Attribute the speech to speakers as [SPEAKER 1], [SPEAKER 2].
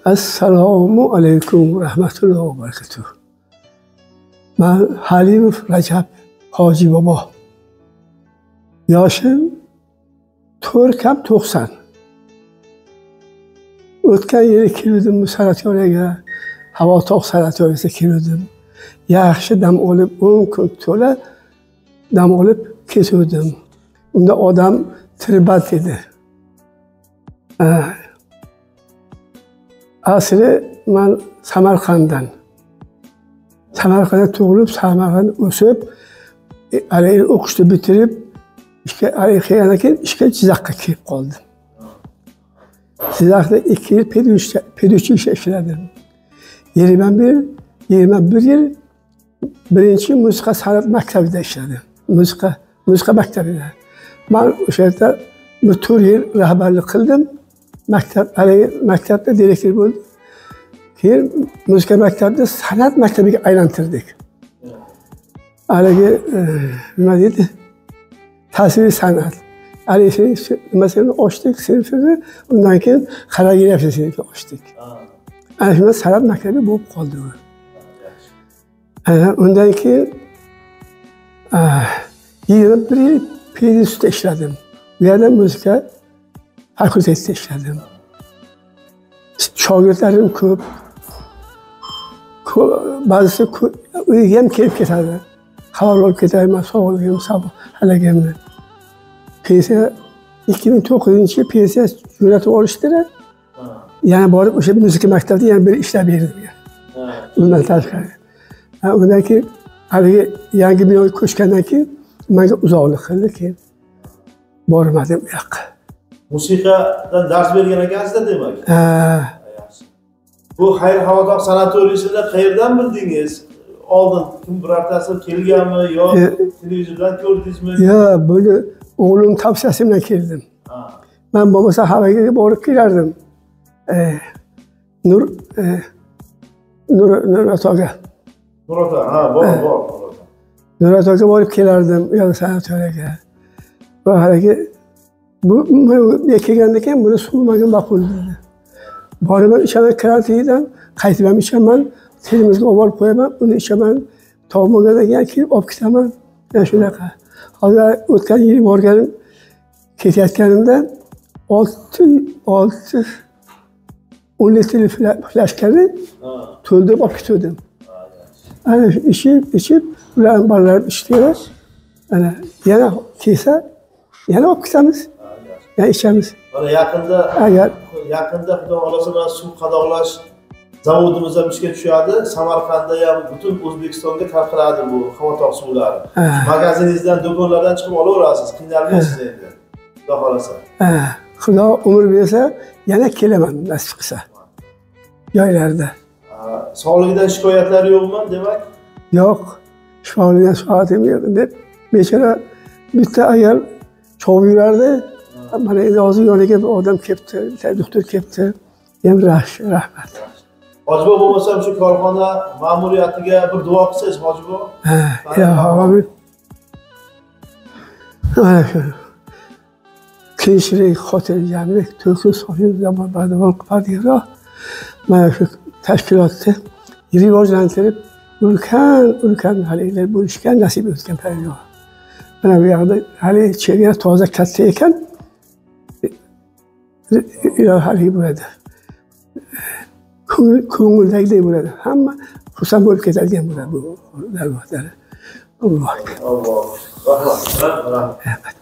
[SPEAKER 1] Assalomu alaykum va rahmatullohi va barakatuh. Man Halimov Rajab Hoji bobo. Yoshim 4 kam 90. O'tgan yili keldim bu sanatoriyaga, Havo tog' sanatoriyasiga keldim. Yaxshi dam olib 10 kun to'la dam olib ketuvdim. Unda odam tirband edi. Asli man Samarqanddan. Samarqandda tug'ilib, Samarqandda o'sib, haligi o'qishni bitirib, ishga haligi keyin ishga Jizzaxga kelib qoldim. Jizzaxda 2 yil pedagogik ishladim. 21 yil birinchi musiqa san'at maktabida ishladim. Musiqa maktabida. Man o'sha yerda 4 yil rahbarlik qildim. Maktabda direktor bo'ldim. Keyin musiqa maktabida san'at maktabiga aylantirdik. Haligi nima deydi? Tasviriy san'at. Haligi nimasini ochdik, sinfini, undan keyin xoreografiya sinfini ochdik. Ana shunda san'at maktabi bo'lib qoldi u. Undan keyin 21 yil pedagogikda ishladim. U yerda musiqa fakultetida ishladim. Shogirdlarim ko'p. Ba'zisi uyga ham kelib ketadi. Xabar olib ketadi, sog'ligim, haligimni. Pensiya 2009-yil pensiya jo'natib olishdilar. Yana borib o'sha musiqa maktabida yana bir ishlab berdim. Undan tashqari. Undan keyin haligi yangi binoga ko'chgandan keyin menga uzoqlik qildi, keyin bormadim u yoqqa.
[SPEAKER 2] Musiqadan dars bergan ekansizda demak. Bu Xayr Havo-Tog' sanatoriysini qayerdan bildingiz? Oldin kim birortasi kelganmi yo televizordan ko'rdingizmi?
[SPEAKER 1] Yo'q, buni o'g'lim tavsiyasi bilan keldim. Men bo'lmasa Havaga borib kelardim. Nur Atoga.
[SPEAKER 2] Nur ota, ha, bor.
[SPEAKER 1] Nur Atoga borib kelardim, u yoqda sanatoriyaga. Va haligi bu kelgandan keyin buni suvmagan ma'qul dedi. Boraman, ichaman karantindan, qaytib ham ichaman, terimizga olib borib qo'yaman, uni ichaman, tog' bo'lgandan keyin kelib olib ketaman. Yana shunaqa. Hozir o'tgan yil borganim, ketayotganimda 6 10 litrli flashkani to'ldirib olib ketdim. Ana ichib, ularning bolalarim ichdilar. Ana yana kelsa, yana olib ketamiz. Yana ichamiz.
[SPEAKER 2] Mana yaqinda Xudo xohlasa mana suv qadoqlash zavodimiz ham ishga tushadi. Samarqandda ham butun O'zbekistonga tarqaladi bu Havo-Tog' suvlari. Magaziningizdan, do'konlardan chiqib olaverasiz, qiynalmaysiz endi. Xudo xohlasa.
[SPEAKER 1] Xudo umr bersa, yana kelaman nasib qilsa. Joylarda.
[SPEAKER 2] Sog'ligidan shikoyatlari yo'qmi, demak?
[SPEAKER 1] Yo'q. Sog'ligidan shikoyatim yo'q deb bechora bitta ayol chovib yurardi. Mana endi hozir yoniga bir odam kelibdi, bitta doktor kelibdi. Ham rahmat.
[SPEAKER 2] Hoji bobo bo'lmasam shu korxona ma'muriyatiga bir duo qilsangiz, Hoji bobo.
[SPEAKER 1] Ha, ilohi. Mana shu. Tinchlik, xotirjamlik, to'kis, xotirjam zamon bardavom qiladigan mana shu tashkilotni rivojlantirib, ulkan haligilar bo'lishga nasib etgan Parvardigor. Mana bu yoqda hali chegara toza katta ekan, haligi bo'ladi. Ko'ngildagidek bo'ladi. Hamma xursand bo'lib ketadigan bo'ladi bu dargohlar. Alloh.
[SPEAKER 2] Alloh. Rahmat. Rahmat.